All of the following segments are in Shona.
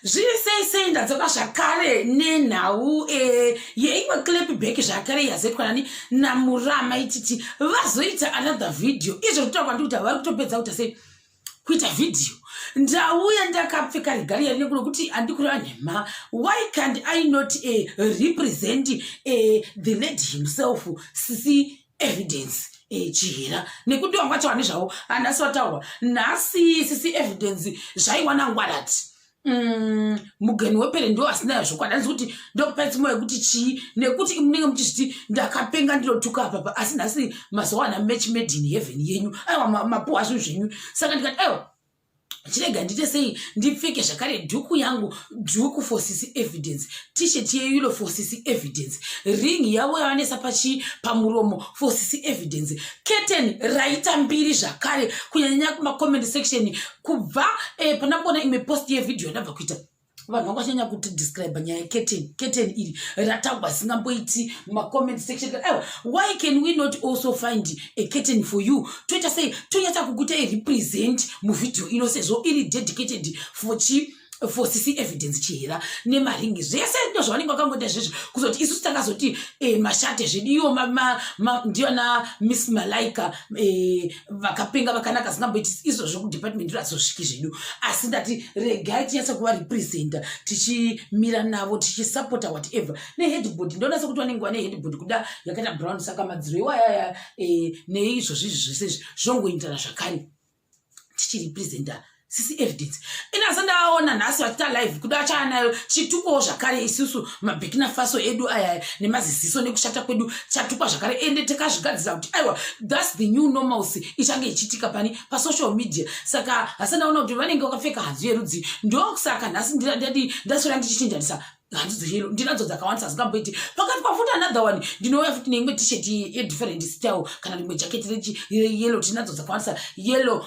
Zviri sei sei, ndadzoka zvakare nenhau yeimwe clap back zvakare yazoitwa nani naMurama ititi vazoita another video. Izvo zvitaura kwandiri kuti vari kutopedza kuita sei, kuita vhidhiyo. Ndauya ndakapfeka regalia rine kuti handikureva nhema. Why can't I not represent the lady himself, Sisi Evidence Chihera? Nekuti wanga taura nezvavo hanhasi, wataurwa nhasi Sisi Evidence zvaiwana ngwarati mugeni wepere ndo asinayo zvokwadi. Handisi kuti ndokupai tsumo yekuti chii, nekuti munenge muchizviti ndakapenga, ndinotuka apapa, asi nhasi mazuva ana match made in heaven yenyu. Aiwa, mapuhwa zvinhu zvenyu. Saka ndikati, aiwa, chirega ndiite sei, ndipfeke zvakare dhuku yangu, dhuku for Sisi Evidence, T-shirt yeyellow for Sisi Evidence, ring yavo yavanesa pachi pamuromo for Sisi Evidence, curtain raita mbiri zvakare, kunyanyanya kumacomment section kubva pandambona imwe post yevhidhiyo yandabva kuita. Vanhu vanga vachinyanya kuti describe nyaya yecurtain. Curtain iri ratagwa singamboiti mumacomment section. Aiwa, why can we not also find a curtain for you? Toita sei, tonyatsa kukuitai represent muvhidhiyo ino, sezvo iri dedicated for chi, for Sisi Evidence Chihera nemaringi zvese. Ndo zvavanenge vakangoita izvezvi, kuzoti isusu takazoti mashate zvedu iwo ndiyona Miss Malaika vakapenga vakanaka zingamboiti izvozvo kudepartment razosviki zvedu. Asi ndati regai tinyatsa kuvarepresenta, tichimira navo, tichisapota whatever. Neheadboard, ndoona sekuti vanenge vane headboard kuda yakaita brown, saka madziro iwayaya neizvozvo izvi zvese izvi zvongoenderana zvakare, tichirepresenta Sisi Evidence. Inasa ndaona nhasi vachiita live kuda chaanayo chitukowo zvakare. Isusu maBurkina Faso edu aya nemaziziso nekushata kwedu chatukwa zvakare, ende takazvigadzira kuti aiwa, that's the new normalcy ichange ichiitika pani pasocial media. Saka hasi ndaona kuti vanenge vakapfeka hanzu yerudzi, ndosaka nhasi ndadi ndaswera ndichichinjanisa hanzu dzeyellow. Ndinadzo dzakawandisa zingamboiti pakati pafuti another one, ndinouya futi neimwe T-shirt yedifferent style kana rimwe jacket reyellow. Tinadzo dzakawandisa yellow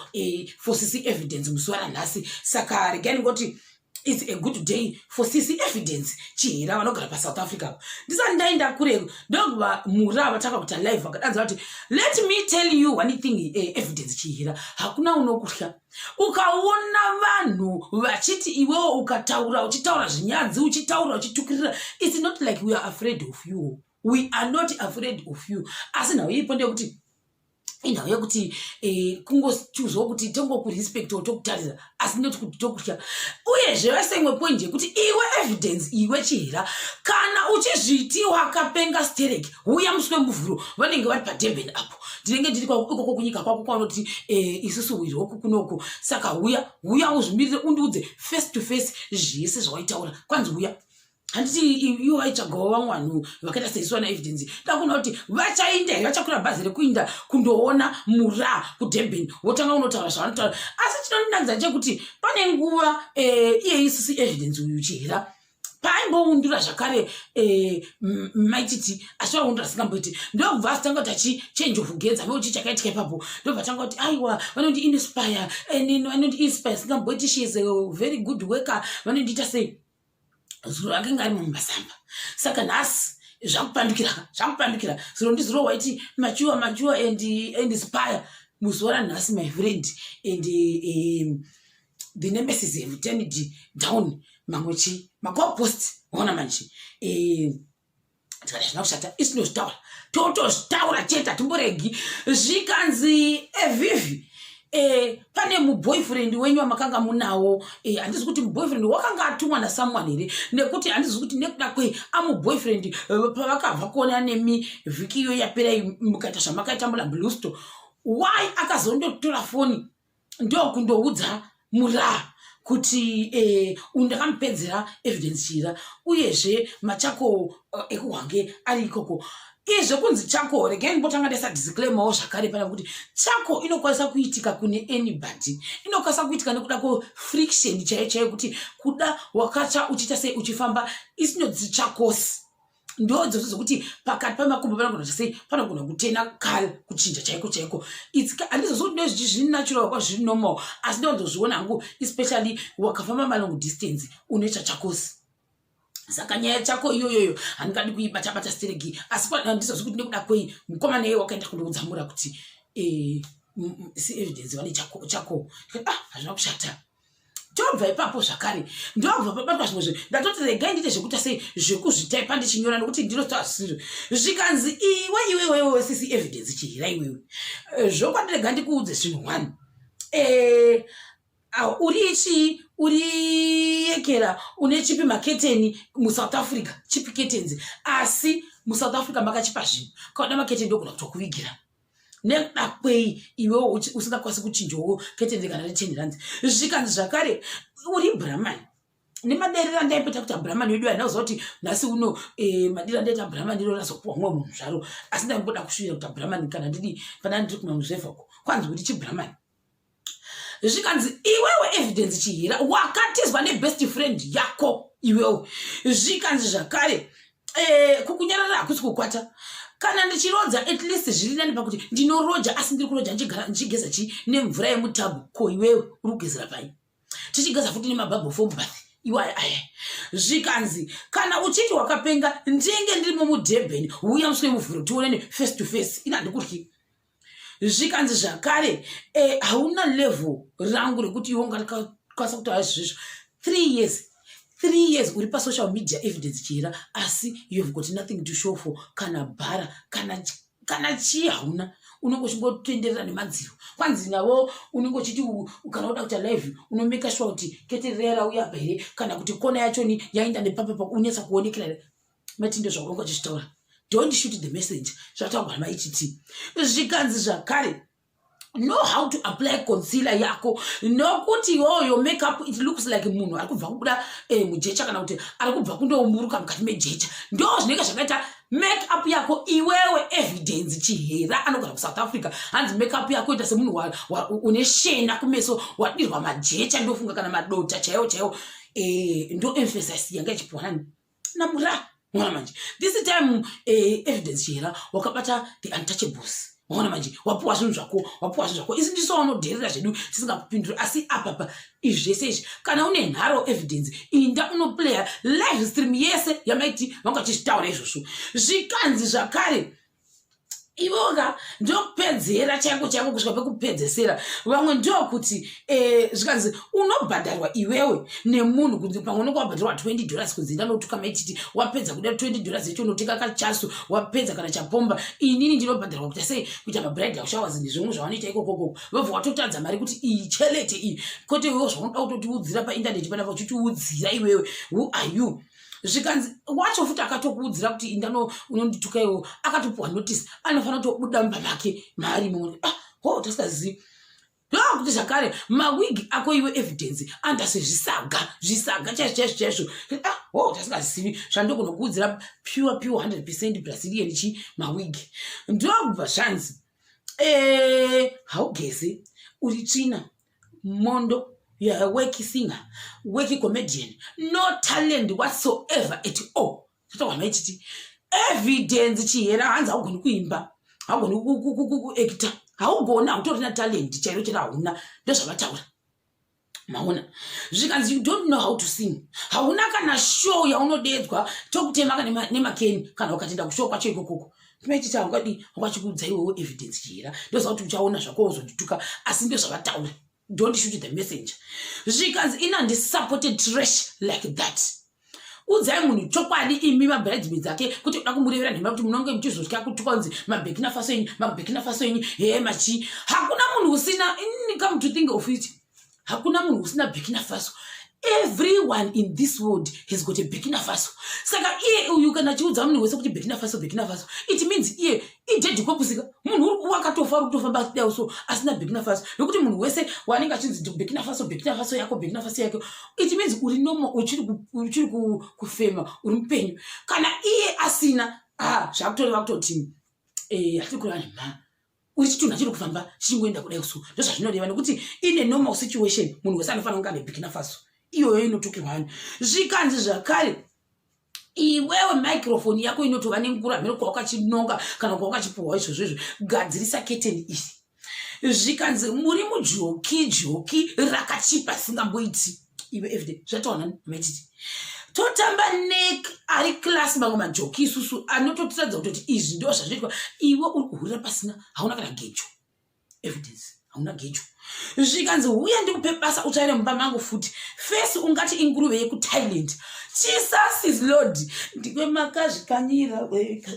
for Sisi Evidence musi waranhasi. Saka regai ndingoti it's a good day for Sisi Evidence Chihera vanogara paSouth Africa. Ndisati ndaenda kure, ndokuva Mura vatanga kuita live, vakadanza vati, "Let me tell you one thing, Evidence Chihera, hakuna unokutya. Ukaona vanhu vachiti iwewo ukataura, uchitaura zvinyadzi, uchitaura uchitukirira, it's not like we are afraid of you. We are not afraid of you. Asi nhau iripo ndeyekuti inhau yekuti kungochuzwa kuti tongokurespectawo, tokutarira, asi not kuti tokutya. Uyezve vasemwe point yekuti iwe Evidence, iwe Chihera, kana uchizviti wakapenga sterek, uya musi weMuvhuro, vanenge vari paDurban apo, ndinenge ndiri ikoko kunyika kwako kwaunoti isusu wirwoku kunoku. Saka uya, uya uzvimirire, undiudze face to face zvese zvawaitaura. Kwanzi uya, handiti ivo vaitsvagawo vamwe vanhu vakaita seisu vana Evidence. Ndakuona kuti vachainda here, vachakwira bhazi rekuinda kundoona Mura kuDurban, wotanga unotaura zvavanotaura. Asi chinondinakidza chekuti pane nguva iye Isusu Evidence uyu Chihera paaimbowundura zvakare Maititi, achivaundura singamboiti, ndobva azotanga kuti achi change of gears ameuchi chakaitika ipapo, ndobva tanga kuti aiwa, vanondi inspire, vanondi inspire singamboiti, she is a very good worker, vanondiita sei. Zuro akanga ari mumasamba, saka nhasi zvakupandukira, zvakupandukira. Zuro ndizuro waiti mature, mature and inspire. Muzuva ranhasi, my friend, and the nemesis have turned down mamwe chi magoalpost. Ona manje, tikati hazvina kushata, isinozvitaura, totozvitaura chete, hatimboregi. Zvikanzi evhivhi pane muboyfriend wenyu wamakanga munawo. Handizi kuti muboyfriend wakanga atumwa nasomeone here, nekuti handizi kuti nekuda kwei amuboyfriend pavakabva kuona nemi vhiki iyo yapera, mukaita zvamakaita mulaBlusto, why akazondotora foni ndokundoudza Mura kuti undakamupedzera Evidence Chira, uyezve machako ekuhwange ari ikoko? Izvo kunzi chako, regai ndimbotanga ndaisa disclaimerwo zvakare pana kuti chako inokwanisa kuitika kune anybody, inokwanisa kuitika nekuda kwefriction chaiyo chaiyo, kuti kuda wakatsva uchiita sei, uchifamba, isinodzi chakosi ndo dzodzo dzokuti pakati pemakumbo panogona kuita sei, panogona kutena kale, kuchinja chaiko chaiko. Handizozoti ndozvichi zviri natural kwa zviri normal, asi ndonzozviona hangu, especially wakafamba malong distance unoita chakosi. Saka nyaya chako iyoyoyo handingadi kuibata bata stereki, asi handizozi kuti nekuda kwei mukomana iye wakaenda kundoudza Mura kuti si Evidence vane chako, chako. Ah, hazvina kushata. Tobva ipapo zvakare, ndobva pabatwa zvimwe zvinhu. Ndatoti regai ndiite zvekuita sei, zvekuzvitaipa ndichinyora, nokuti ndinotasiro. Zvikanzi iwe, iwe, iwewe sisi Evidence Chihira, iwewe, zvokwadi rega ndikuudze zvinhu one. Uri chii? Uri yekera, une chipi maketeni muSouth Africa, chipi curtains, asi muSouth Africa makachipa zvinhu. Kauda maketeni, ndogona kutokuvigira. Nekuda kwei iwewo usingakwanisi kuchinjawo keteni kana re10 rands? Zvikanzi zvakare uri brahman. Nemaderero andaipeta kuti abrahman wedu, handina kuziva kuti nhasi uno madiro andaita abrahman iro razopuwa mumwe munhu zvaro, asi ndaimboda kusvira kuti abrahman kana ndidi pana ndiri kumaruzevhako, kwanzi kuti chibrahman. Zvikanzi iwewe Evidence Chihira wakatizwa nebest friend yako iwewe. Zvikanzi zvakare kukunyarara hakusi kukwata. Kana ndichirodza, at least zviri nani pakuti ndinoroja, asi ndiri kuroja ndichigeza chi nemvura yemutabhu. Ko iwewe uri kugezera pai? Tichigeza futi nemabubble foam bath iwaya aya. Zvikanzi kana uchiti wakapenga, ndenge ndirimo muDurban, uya musi weMuvhuro tionene face to face. Ina handikuryi. Zvikanzi zvakare hauna level rangu rekuti iwe ungatikwanisa kutaura izvozvo. 3 years, 3 years uri pasocial media, Evidence Chihira, asi you have got nothing to show for. Kana bhara, kana chii hauna. Unenge uchingotenderera nemadziro. Kwanzi navo unenge uchiti kana uda kuita live, unomake sure kuti keteri riya rauya apa here, kana kuti kona yachoni yaenda nepapapa, unyatsa kuonekera here. Mati ndo zvaunenge uchizvitaura. Don't shoot the messenger. Zvataurwa namaITT. Zvikanzi zvakare know how to apply concealer yako, nokuti iyoyo makeup, it looks like munhu ari kubva kubuda mujecha, kana kuti ari kubva kundoumuruka mukati mejecha. Ndo zvinenge zvakaita makeup yako iwewe, Evidence Chihera anogara kuSouth Africa. Hanzi makeup yako ita semunhu une shena kumeso, wadirwa majecha, ndofunga kana madota chaiwo chaiwo. Ndo emphasis yanga ichipiwa nani? Namura. Mwana manje, this time Evidence Chihera wakabata the untouchables. Waona manje, wapuwa zvinhu zvako, wapuwa zvinhu zvako. Isi ndiso wanodherera zvedu tisingakupinduri, asi apapa izvi zvese izvi, kana une nharo, Evidence, inda unoplaya live stream yese yamaiti vanga vachizvitaura izvozvo. Zvikanzi zvakare ivoka ndokupedzera chaiko chaiko kusvika pekupedzesera. Vamwe ndokuti zvikanzi unobhadharwa iwewe nemunhu, kunzi pamwe unenge wabhadharwa $20, kunzi ndanotuka maititi. Wapedza kuda $20 yacho, unotenga kachasu, wapedza kana chapomba. Inini ndinobhadharwa kuita sei? Kuita mabridal showers nezvimwe zvavanoita ikokokoko. Vobva watotadza mari kuti iyi chelete iyi, kwete iwewe zvaunoda kutotiudzira paindaneti panapa, uchitiudzira iwewe. Who are you? Zvikanzi wacho futi akatokuudzira kuti indano unondituka iwo, akatopiwa notice, anofanira kutobuda mumba make mari imomo. Ah, ho, tasikazivi. Ndokuti zvakare mawigi ako iwe Evidence andase zvisaga, zvisaga chaizvo chaizvo chaizvo. Ah, ho, tasingazivi zvandokunokuudzira. Pure, pure 100% Brazilian chi mawigi. Ndokubva zvanzi haugezi, uri tsvina, mondo. You are a wack singer, wack comedian, no talent whatsoever at all. Tataura maititi Evidence Chihera, hanzi haugoni kuimba, haugoni kuacta, haugoni, hautorina talent chairo chero, hauna. Ndozvavataura. Maona, zvikanzi you don't know how to sing, hauna kana show yaunodedzwa, tokutema kana nemakeni kana ukatenda kushow kwacho ikokoko. Maititi haungadi, haungachikuudza iwewo Evidence Chihera. Ndoziva kuti uchaona zvako uzondituka, asi ndozvavataura. Don't shoot the messenger. Zvikanzi ina handisupported trash like that. Udzai munhu chokwadi imi mabridesmaids ake, kuti uda kumurevera nhema, kuti munonge muchizotya kutuka kunzi maBurkina Faso enyu, maBurkina Faso enyu he machi. Hakuna munhu usina, come to think of it, hakuna munhu usina Burkina Faso. Everyone in this world has got a Burkina Faso. Saka iye uyu kana achiudza munhu wese kuti Burkina Faso, Burkina Faso, it means iye idead corpse ka. Munhu wakatofa, uri kutofamba achidai so asina Burkina Faso, nekuti munhu wese wanenge achinzi Burkina Faso, Burkina Faso yako, Burkina Faso yako, it means uri normal, uchiri kufema, uri mupenyu. Kana iye asina, ah, zvakutoreva kutoti hatiri kureva nhema, uri chitunhu achiri kufamba chichingoenda kudai so. Ndozvazvinoreva, nekuti ine normal situation munhu wese anofanira kunge ane Burkina Faso iyoyo inotukirwa ani. Zvikanzi zvakare iwewe microphone yako inotova nengura, mheno kwawakachinonga kana kwawakachipuhwa izvozvo izvo, gadzirisa keteni iri. Zvikanzi muri mujoki, joki rakachipa singamboiti iwe everyday. Zvataona maititi totamba nek ari class, mamwe majoki isusu anototiradza kutoti izvi ndo zvazvinoitwa. Iwe uri kuhurira pasina, hauna kana gejo, Evidence. hauna gejo. Zvikanzi huya ndikupe basa utsvaire mumba mangu futi. Face ungati inguruve yekuThailand. Jesus is Lord. Ndiwe makazvikanyira wega.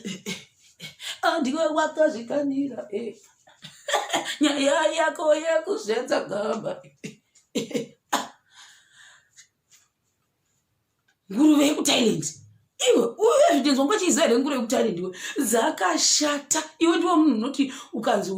Ah, ndiwe wakazvikanyira. Eh. Nyaya yako yekuzvedza gamba. Nguruve yekuThailand. Iwe uye evidence wanga uchiziva here nguruve yekuThailand iwe? Dzakashata. Iwe ndiwe munhu unoti ukanzi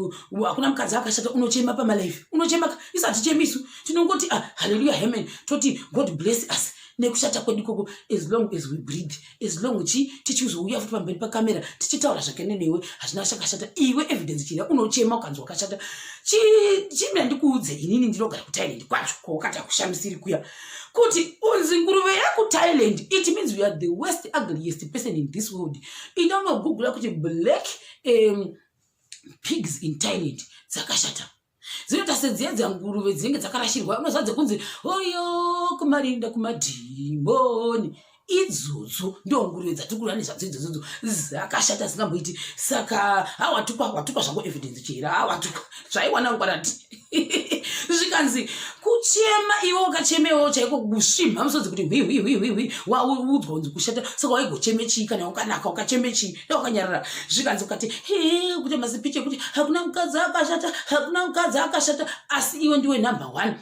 hakuna mukadzi akashata unochema pamalife. Unochema ka isu hatichemi isu. Tinongoti ah hallelujah amen toti God bless us nekushata kwedu ikoko as long as we breathe, as long chi tichizouya futi pamberi pakamera tichitaura zvakene newe hazvina chakashata. Iwe evidence chira unochema ukanzi wakashata. Chimira ndikuudze inini ndinogara kuThailand kwacho kwawakati hakushamisiri kuya. Kuti unzi nguruve yekuThailand, it means you are the worst ugliest person in this world. Enda unogoogle kuti black pigs in Thailand dzakashata. Dzinoita sedziya dza nguruve dzinenge dzakarashirwa, unoziva dzekunzi oyo kumarinda kumadhimoni. Idzodzo ndo nguruve dzatiri kurwa nezvadzo idzodzo dzakashata dzisingamboiti. Saka hawatukwa watukwa zvako evidence chera hawatukwa zvaiwana ngwarati. Zvikanzi kuchema iwe ukachemewo chaiko kusvimha musodzi kuti hwi hwi hwi hwi hwi waudzwa kunzi kushata. Saka waigocheme chii kana wakanaka ukacheme chii dai wakanyarara. Zvikanzi ukati he kuita masipichi ekuti hakuna mukadzi akashata, hakuna mukadzi akashata, asi iwe ndiwe number 1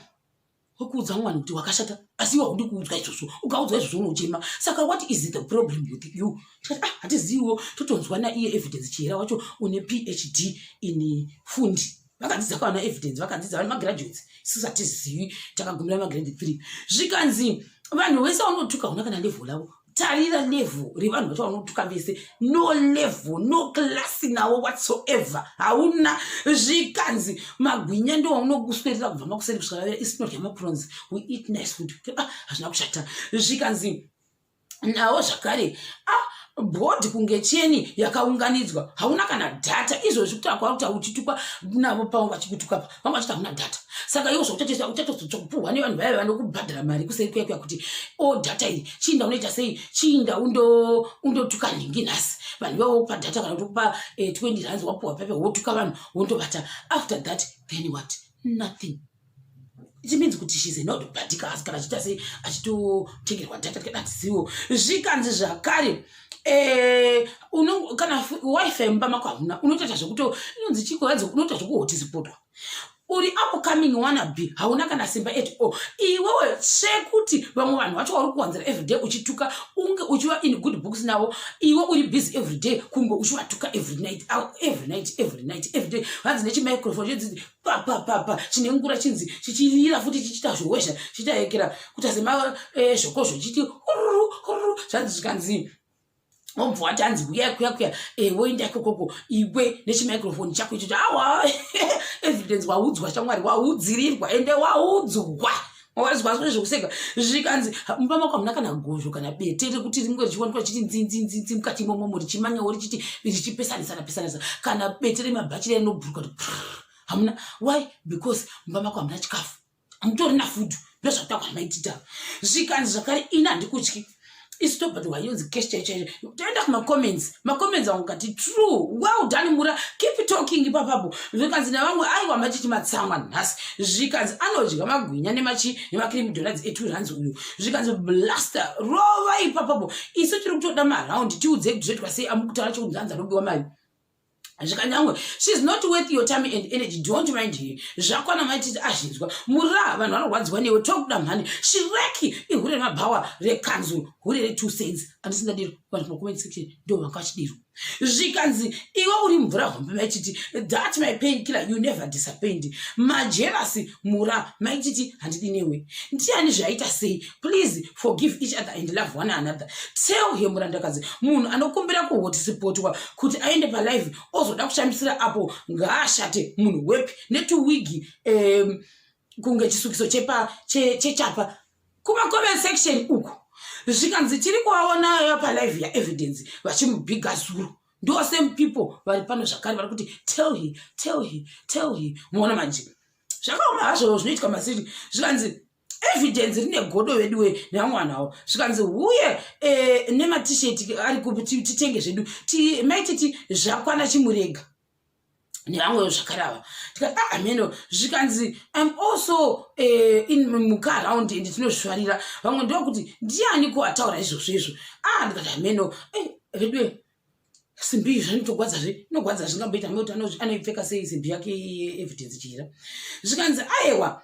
wekuudza mwana kuti wakashata, asi iwe haudi kuudzwa izvozvo. Ukaudzwa izvozvo unochema. Saka what is the problem with you? Tikati ah hatiziviwo, totonzwa naiye evidence chihera wacho une PhD in fundi. Vakadzidza kwana evidence, vakadzidza vari magraduates, isusu hatizivi, takagumira magrade 3. Zvikanzi vanhu vese vanotuka hauna kana level lavo. Tarira level revanhu vacho vanotuka vese, no level, no class nawo whatsoever, hauna. Zvikanzi magwinya ndo waunokuswerera kubva makuseri kusvika vavira, isu tinodya maprons, we eat nice food. Ah, hazvina kushata. Zvikanzi nawo zvakare ah bhodhi kunge cheni yakaunganidzwa, hauna kana data. Izvozvi kuti akwakuti uchitukwa navo pavo vachikutuka pa vanga vachiti hauna data. Saka iwo zvauchatozotsokupuhwa nevanhu vaya vanokubhadhara mari kuseri kuya kuya kuti o data iri chiinda unoita sei, chiinda undotuka nhingi nhasi. Vanhu ivavo vokupa data kana kuti kupa 20 rands wapuhwa pepe wotuka vanhu wondobata. After that then what? Nothing. It means kuti she's a not badika, asi kana achiita sei achitotengerwa data tikadatiziwo. Zvikanzi zvakare kana wifi mumba mako hauna, unotoita zvekuto inonzi chiko yadzo, unoita zvekuhotspotwa. Uri upcoming wannabe, hauna kana simba at all. Iwewe sekuti vamwe vanhu vacho vari kuwanzira everyday uchituka unge uchiva in good books navo, iwe uri busy everyday kunge uchivatuka every night, every night, every night, every day. Vanzi nechimicrophone chedzidzi papapapa chine ngura chinzi chichirira futi chichiita zvowezha chichitaekera kuita sema zvokozvo chichiti hururu hururu. Zvanzi zvikanzi wobva wati hanzi huyai kuya kuya woenda ikokoko iwe nechimicrophone chako ichocho. Awa evidence waudzwa shamwari, waudzirirwa ende waudzwa wazwa zvimwe zvekuseka. Zvikanzi mumba mako hamuna kana gozho kana bete rekuti ringe richiwanikwa richiti nzinzinzinzi mukati imomomo richimanyawo richiti richipesanisana pesanisa, kana bete remabhachi rinobhuruka kuti hamuna. Why? Because mumba mako hamuna chikafu, hamutorina food. Ndozvatakwa maitita. Zvikanzi zvakare ini handikutyi, isu tobhadharwa inonzi cash chaiyo chaiyo. Toenda kumacomments, macomments angu kati true, well done Mura, keep talking ipapapo. Zvikanzi nevamwe aiwa machiti matsamwa nhasi. Zvikanzi anodya magwinya nemachi nemacream donuts e2 rands uyu. Zvikanzi blaster rova ipapapo, isu tiri kutoda maround, tiudzei kuti zvoitwa sei. Amukutaura chokunzi hanzi anobiwa mari. Zvikanyangwe she's not worth your time and energy, don't mind her. Zvakwana maititi azvinzwa Mura, vanhu vanorwadziwa newe, tokuda mhani. Shireki ihure remabhawa rekanzuru, hure re2 cents andisingadiru. Vanhu pamacomment section ndo vanga vachidiro. Zvikanzi iwe uri mvura hombe maititi, that my pain killer, you never disappoint. Majerasi Mura maititi handidi newe, ndiani zvaita sei? Please forgive each other and love one another. Tell him murandakadzi, munhu anokumbira kuhotspotwa kuti aende palive ozoda kushamisira apo ngaashate munhu wepi netuwigi kunge chisukiso chechapa. Kumacomment section uku zvikanzi tiri kuvaona palive yaevidence vachimubhiga zuro, ndo same people vari pano zvakare vari kuti tell he, tell he, tell he. Muona manje zvakaoma hazvo zvinoitika masiri. Zvikanzi evidence rine godo veduwe nevamwe vanhu avo. Zvikanzi huye nematisheti ari kupi titenge zvedu. Maititi zvakwana, chimurega. Nevamwewo zvakare ava. Tikati, "Ah, ameno." Zvikanzi, "I'm also in muka round and tinozvifarira." Vamwe ndokuti, "Ndiani ko ataura izvozvo izvo?" Ah, ndikati, "Ameno." Vedwe, simbi iyi zvanitogwadzazve, inogwadza zvingamboita mekuti anoipfeka sei simbi yake Evidence Chira? Zvikanzi, "Aiwa,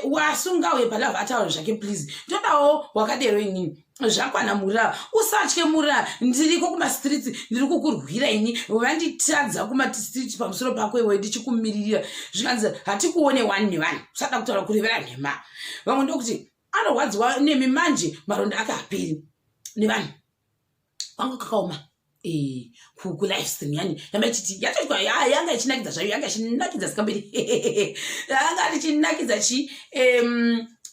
wasunga uye palove ataura zvake. Please, ndodawo wakadero inini. Zvakwana Mura, usatye Mura, ndiriko kumastreets, ndiri kukurwira ini. Vanditadza kumastreets pamusoro pako iwe, ndichikumiririra." Zvikanzi, "Hatikuone one nevanhu, usada kutaura kurevera nhema." Vamwe ndokuti, "Anorwadziwa nemi manje, maronda ake haperi nevanhu." Kwanga kakaoma kulive stream yani yamaititi yatoitwa, yanga ichinakidza zvayo, yanga ichinakidza sikamberi, yanga ichinakidza chi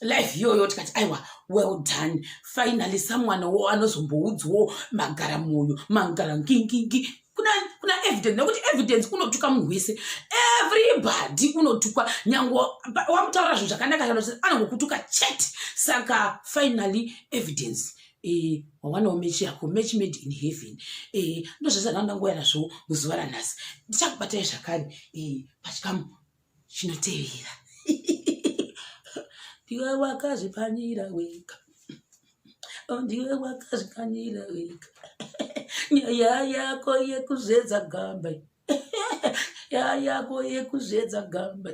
live iyoyo. Tikati, "Aiwa, well done, finally someone wo anozomboudzwawo magara mwoyo magara ngingingi kuna Evidence." Nekuti Evidence unotuka munhu wese, everybody unotukwa, nyange wamutaura zvinhu zvakanaka kana kuti anongokutuka chete. Saka finally Evidence, wawanawo match yako, match made in heaven. Ndozvese ndanga nazvo muzuva ranhasi. Ndichakubatai zvakare pachikamu chinotevera. Ndiwe wakazvipanyira wega. Oh, ndiwe wakazvikanyira wega nyaya yako yekuzvedza gamba, nyaya yako yekuzvedza gamba.